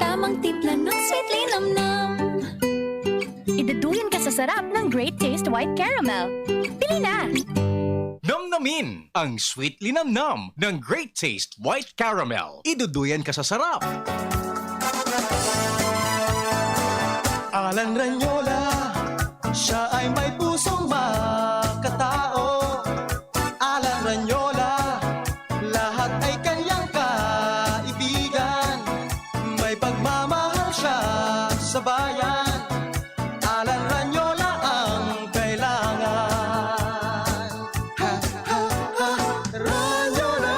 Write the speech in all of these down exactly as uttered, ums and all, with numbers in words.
Tamang timpla ng sweet linamnam. Iduduyan ka sa sarap ng Great Taste White Caramel. Bili na! Namnamin ang sweet linamnam ng Great Taste White Caramel. Iduduyan ka sa sarap. Alan Ranyola, siya ay may pusong makatao. Alan Ranyola, lahat ay kanyang kaibigan. May pagmamahal siya sa bayan. Alan Ranyola ang kailangan. Ha, ha, ha. Ranyola,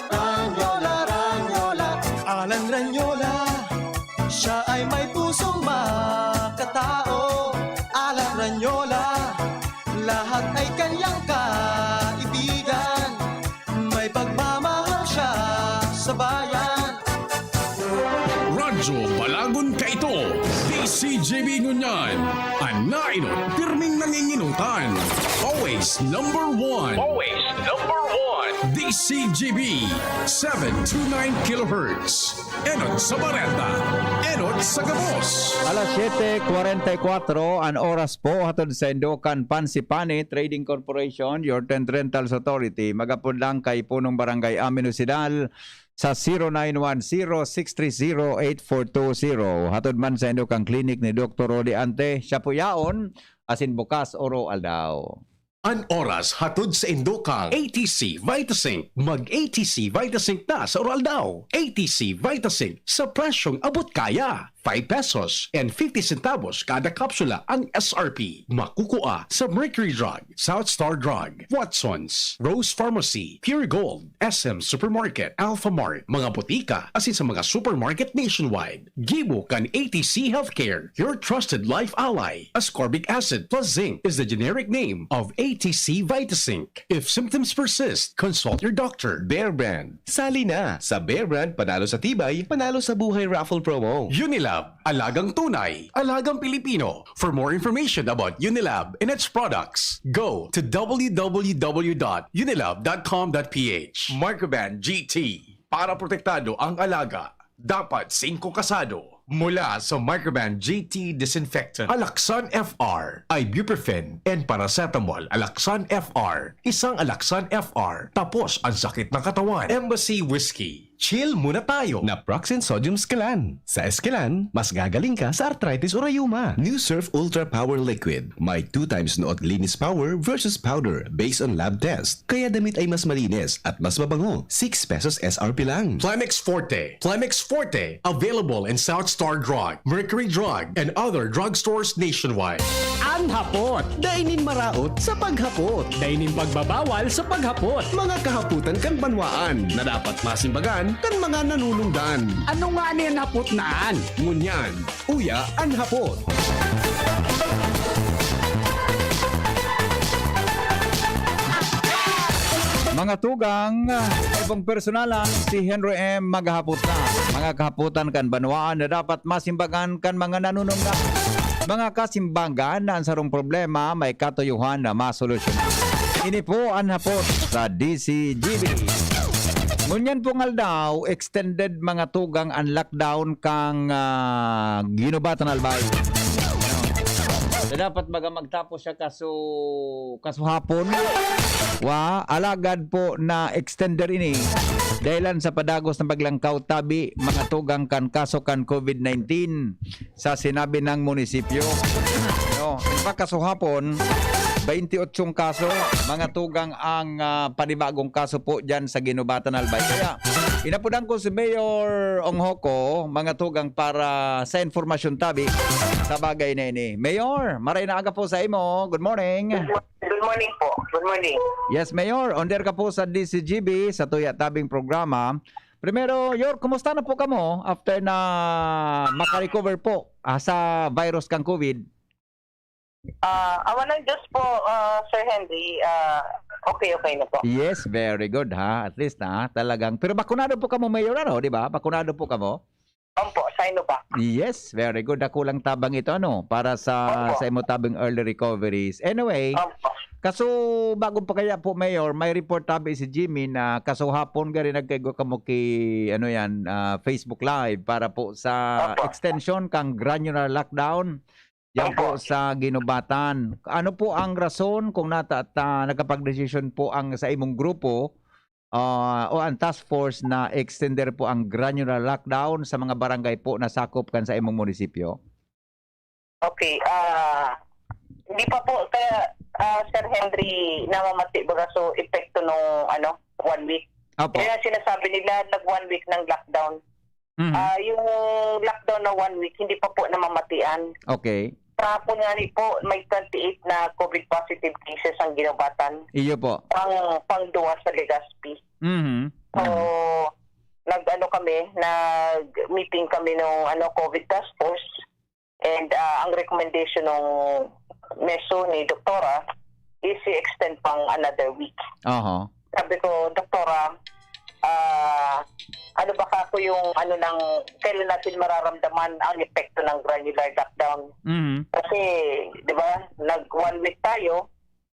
Ranyola, Ranyola. Alan Ranyola, siya ay may pusong makatao. Alan Ranyola, lahat ay kanyang kaibigan. May pagmamahal siya sa bayan. Radyo Balagon Kaito, D C G B ngunyan, an nainot pirming nanginginutan. Always number one. Always number one. D C G B, seven two nine kilohertz. Enot sa bareta, enot sa gabos. Alas siyete kwarenta y kuwatro an oras po, hatod sa Indokan Pansipani Trading Corporation, your tent rentals authority. Magapod lang kay Punong Barangay Amin Osidal sa zero nine one zero six three zero eight four two zero. Hatod man sa Indokan Clinic ni Doktor Rodi Ante, siya po yaon, asin bukas oro aldaw. An oras hatod sa Indokan A T C Vitasync. Mag A T C Vitasync na sa oro aldaw. A T C Vitasync sa presyong abot kaya. Five pesos and fifty centavos kada kapsula ang S R P. Makukua sa Mercury Drug, South Star Drug, Watson's, Rose Pharmacy, Pure Gold, S M Supermarket, Alpha Mart, mga botika, asin sa mga supermarket nationwide. Gibo kan A T C Healthcare, your trusted life ally. Ascorbic acid plus zinc is the generic name of A T C Vitasync. If symptoms persist, consult your doctor. Bear Brand. Sali na! Sa Bear Brand, panalo sa tibay, panalo sa buhay raffle promo. Unilab, alagang tunay, alagang Pilipino. For more information about Unilab and its products, go to w w w dot unilab dot com dot p h. Microban G T, para protektado ang alaga, dapat singko kasado. Mula sa Microban G T Disinfectant, Alaxan F R, ibuprofen, and paracetamol. Alaxan F R, isang Alaxan F R, tapos ang sakit ng katawan. Embassy Whiskey, chill muna tayo. Naproxen Sodium Esquilan. Sa Esquilan, mas gagaling ka sa arthritis o rayuma. New Surf Ultra Power Liquid. May two times noo at linis power versus powder based on lab test. Kaya damit ay mas malinis at mas mabango. Six pesos S R P lang. Plemex Forte. Plemex Forte. Available in South Star Drug, Mercury Drug, and other drugstores nationwide. An hapot. Dai nin maraot sa paghapot. Dai nin pagbabawal sa paghapot. Mga kahapotan kan banwaan na dapat masimbagan kan mga nanunungdan. Ano ngani an hapot na an? Ngunyan, uya an hapot. Mga tugang, ibong personalan, si Henry M. Maghapot na. Mga kahapotan kan banwaan na dapat masimbagan kan mga nanunungdan. Mga kasimbagan na an sarong problema may katuyohan na masolusyonan. Ini po an hapot sa D C G B. Ngunyan pong aldaw, extended mga tugang an lockdown kan, ah, Guinobatan Albay. Na dapat baga magtapos siya kaso, kaso hapon. Wa, alagad po na extender ini dahilan sa padagos na paglangkaw tabi mga tugang kan kaso kan COVID nineteen sa sinabi ng munisipyo. No, in fact, kaso hapon, twenty-eight kaso, mga tugang ang, ah, panibagong kaso po dyan sa Guinobatan Albay. Kaya, inapudan ko si Mayor Ong Hoko, mga tugang, para sa informasyon tabi sa bagay na ini. Mayor, maray na aga po sa imo. Good morning. Good morning po. Good morning. Yes, Mayor. Onder ka po sa D C G B, sa Tuya Tabing programa. Primero, Yor, kumusta na po kamo after na makarecover po, ah, sa virus kang COVID? Ah, awa ng Diyos po, ah, Sir Henry, ah, okay, okay na po. Yes, very good ha. At least ha, talagang. Pero bakunado po kamo, Mayor, ano, di ba? Bakunado po kamo? Opo, Sinovac. Yes, very good. Dakulang tabang ito, ano, para sa Opo. sa imo tabang early recoveries. Anyway, Opo. Kaso, bago pa kaya po, Mayor, may report tabi si Jimmy na kaso hapon gari nagkaigwa kamo ki, ano yan, ah, Facebook Live para po sa Opo. extension kang granular lockdown. Yan po Opo. sa Guinobatan. Ano po ang rason kung nata at, ah, nakapagdesisyon po ang sa imong grupo, ah, o ang task force na extender po ang granular lockdown sa mga barangay po na sakop kan sa imong munisipyo? Okay, ah, hindi pa po, kaya, ah, Sir Henry, namamati baga so epekto nung, ano, one week. Opo. Kaya sinasabi nila, nag one week ng lockdown. Mhm. Ah, yung lockdown na one week, hindi pa po namamatian. Okay. Kahapon nga ni po, may twenty-eight na COVID positive cases ang Guinobatan. Iyo po. Pang, pang duwa sa Legazpi. Mhm. So, Mhm. nag-ano kami, nag-meeting kami nung, ano, COVID task force. And, ah, ang recommendation ng meso ni Doktora is i-extend pang another week. Aha. Sabi ko, "Doktora, ah, ano ba kako yung ano ng, kailan natin mararamdaman ang epekto ng granular lockdown?" Mhm. Kasi, di ba, nag one week tayo,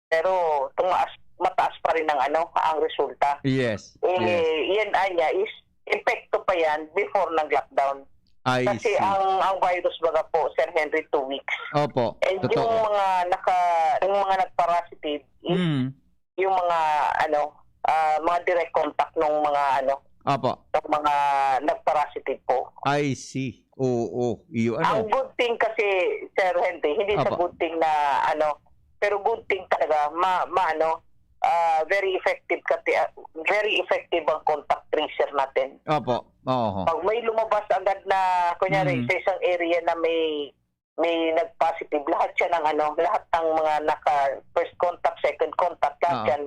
pero tumaas, mataas pa rin ang ano, ang resulta. Yes. Eh, Yes. yan anya is epekto pa yan before ng lockdown. I Kasi see. ang ang virus baga po, Sir Henry, two weeks. Opo. And yung Totoo. mga naka yung mga nagparasitive is Mm. yung mga ano, ah, mga direct contact ng mga ano, Opo. ng mga nagparasitive po. I see. Oo. Iyo, Ang ano? good thing kasi, Sir Henry, hindi sa Opo. good thing na ano, pero good thing talaga, ma, ma ano, ah, very effective kasi, ah, very effective ang contact tracer natin. Opo. Oo. Pag may lumabas agad na, kunyari, Mm. sa isang area na may may nag-positive, lahat siya ng ano, lahat ng mga naka first contact, second contact, lahat Oo. yan,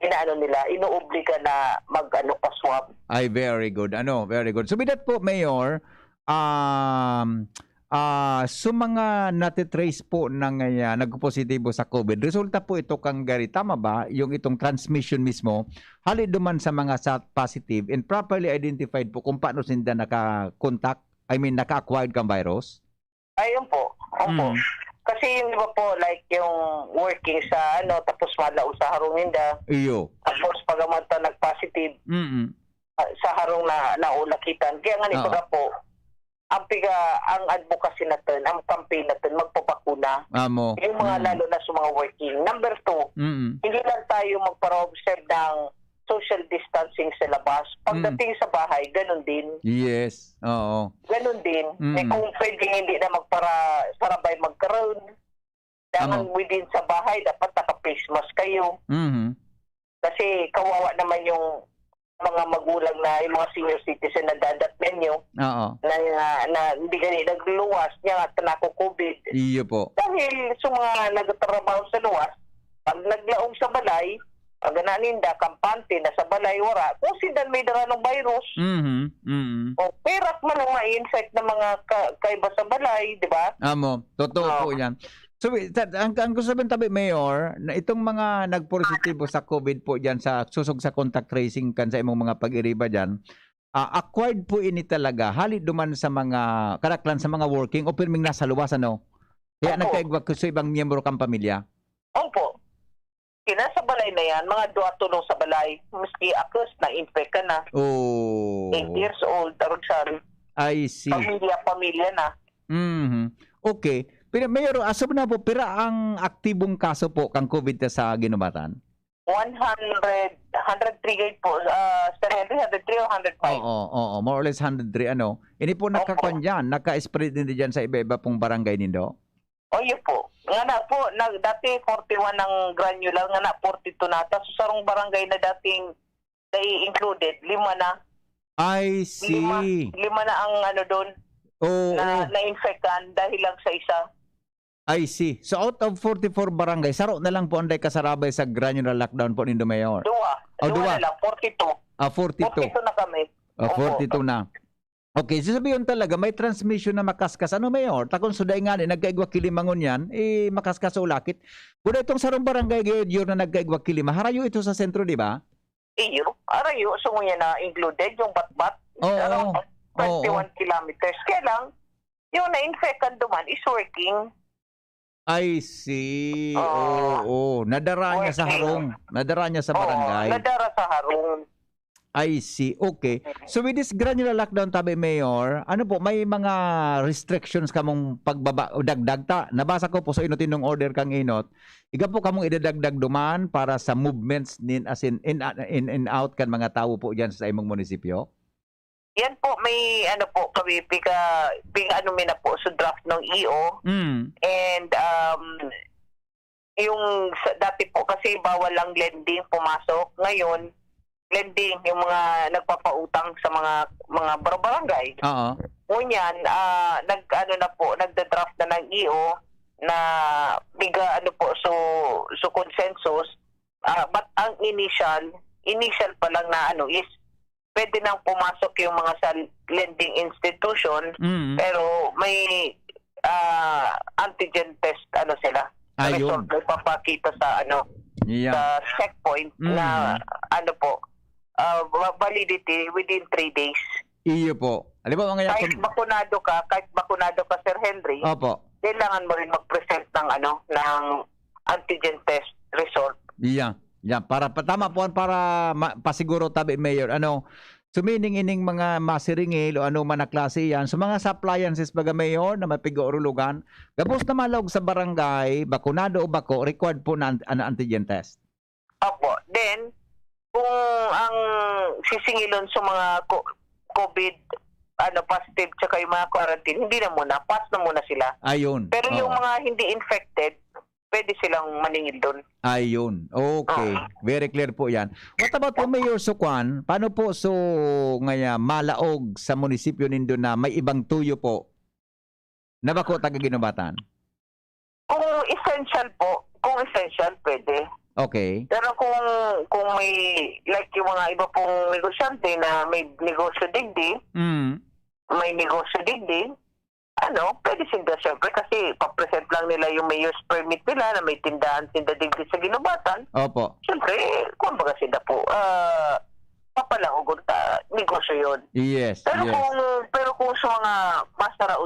inaano nila, inuobliga na mag-ano pa swab. Ay, very good. Ano, very good. So, with that po, Mayor, um, ah, so mga natitrace po na ngayon, nagpositibo sa COVID, resulta po ito kang gari, tama ba? Yung itong transmission mismo, hali duman sa mga sa positive and properly identified po kung paano sinda naka-contact, I mean, naka-acquired kang virus? Ayun po. Opo. Mm. Kasi yung iba po, like yung working sa ano, tapos malaog sa harong ninda, Iyo. tapos pag amanta nag-positive, Mm. ah, sa harong na naulakitan. Kaya nga ni Oo. baga po, ang piga, ang advocacy natin, ang campaign natin, magpabakuna. Amo. Yung mga Mm. lalo na sa mga working. Number two, Mm. hindi lang tayo magpara-observe ng social distancing sa labas. Pagdating sa bahay, ganun din. Yes. Oo. Ganun din. Mm. Eh, kung pwedeng hindi na magpara-, sarabay magkaroon, dapat Ano? within sa bahay, dapat naka-face mask kayo. Mhm. Kasi kawawa naman yung mga magulang na, yung mga senior citizen na dadatnan nyo, Oo. na, na, na hindi gani nagluluwas, niya nga, nako-COVID. Iyo po. Dahil sa mga nagtatrabaho sa luwas, pag naglaog sa balay, pag naninda, kampante na sa balay, wara. Kung sindan may dara ng virus, Mhm. Mhm. o perak man ang ma-infect ng mga ka- kaiba sa balay, di ba? Amo, totoo Oo. po yan. So, wi- ta- ang, ang gusto sabihin tabi, Mayor, na itong mga nagpositibo sa COVID po dyan sa susog sa contact tracing kan sa imong mga pag-iriba dyan, ah, acquired po ini talaga, hali duman sa mga, kadaklan sa mga working o pirming nasa luwas, ano? Kaya Opo. Nagkaigwa ko sa ibang miyembro kang pamilya? Opo. Kinasa balay na yan, mga dua tulong sa balay, maski akos na-infect ka na. Oh. Eight years old, arog siya, I see. Pamilya-pamilya na. Mhm. Okay. Pero Mayor, aso na po, pira ang aktibong kaso po kang COVID ta sa Guinobatan? One hundred, hundred three gate po, ah, Sir Henry, hundred three o hundred five? Oo, oo, more or less hundred three, ano. Ini po Opo. Nakakuan dyan, naka-spread din dyan sa iba-iba pong barangay nindo? O, yun po. Nga na po, na, dati forty-one ang granular, nga na forty-two nata. So, sarong barangay na dating nai-included, lima na. I Lima, see. lima na ang ano doon, Oo. na na-infectan dahil lang sa isa. I see. So out of forty-four barangay, saro na lang po ang day kasarabay sa granular lockdown po nindo, Mayor? Dua. Oh, Dua dua. na lang, forty-two. Ah, forty-two. Forty-two na kami. Ah, Opo. forty-two na. Okay, so sabihin talaga, may transmission na makaskas. Ano, Mayor? Takon suday nga ni, nagkaigwa kilimangon yan, eh, makaskas o lakit. Kuda itong sarong barangay, Mayor, na nagkaigwa kilima, harayo ito sa sentro, di ba? Iyo, arayo, so ngunyan na included yung Batbat. Oo. Around Oo. twenty-one kilometers. Kaya lang, yung na-infectan duman is working. I see. Oo. Oo. Nadara niya sa harong. Nadara niya sa barangay. Oo, nadara sa harong. I see. Okay. So with this granular lockdown, tabi Mayor, ano po, may mga restrictions kamong pagbaba o dagdag ta? Nabasa ko po sa inot-inong order kang inot. Iga po kamong idadagdag duman para sa movements nin, as in, in, in, in out kan mga tawo po diyan sa imong munisipyo? Yan po, may ano po kami, piga, piga ano mi na po, so draft ng E O. Mm. And um, yung sa, dati po kasi bawal ang lending pumasok. Ngayon, lending, yung mga nagpapautang sa mga mga barangay. Oo. Ngunyan, ah, nag ano na po, nagda-draft na ng E O na piga ano po, so so consensus. Ah, but ang initial, initial pa lang na ano is pwede nang pumasok yung mga sa lending institution, Mm. pero may ah, antigen test ano sila. Ayun. Result na ipapakita sa ano, Yeah. sa checkpoint Mm. na ano po, ah, va- validity within three days. Iyo po. Alam mo, mga Kahit yakon- bakunado ka, kahit bakunado ka, Sir Henry, Opo. kailangan mo rin mag-present ng ano, ng antigen test result. Yeah. Yeah, para pa, tama po, para ma- pasiguro tabi, Mayor. Ano, sumining ining mga masiringil o ano man na klase yan, so mga sa appliances, baga, Mayor, na mapiga-urulogan, gabos na malog sa barangay, bakunado o bako, required po na an- an- antigen test. Opo. Then, kung ang sisingilon sa mga co- COVID ano, positive, tsaka yung mga quarantine, hindi na muna, pass na muna sila. Ayun. Pero yung Oo. mga hindi infected, pwede silang maningil doon. Ayun. Okay. Oo. Very clear po yan. What about po, Mayor Sukuan? Paano po so ngaya malaog sa munisipyo nindo na may ibang tuyo po na bako taga Ginubatan? Kung essential po, kung essential, pwede. Okay. Pero kung kung may, like, yung mga iba pong negosyante na may negosyo digdi, Mm. may negosyo digdi, ano, pwede sila, syempre, kasi pa-present lang nila yung mayor's permit nila na may tindahan sila digdi sa Ginubatan. Opo. Siyempre, kumbaga sila po, ah, papalaogon ta, negosyo yun. Yes, Pero yes. kung, pero kung sa mga masaraod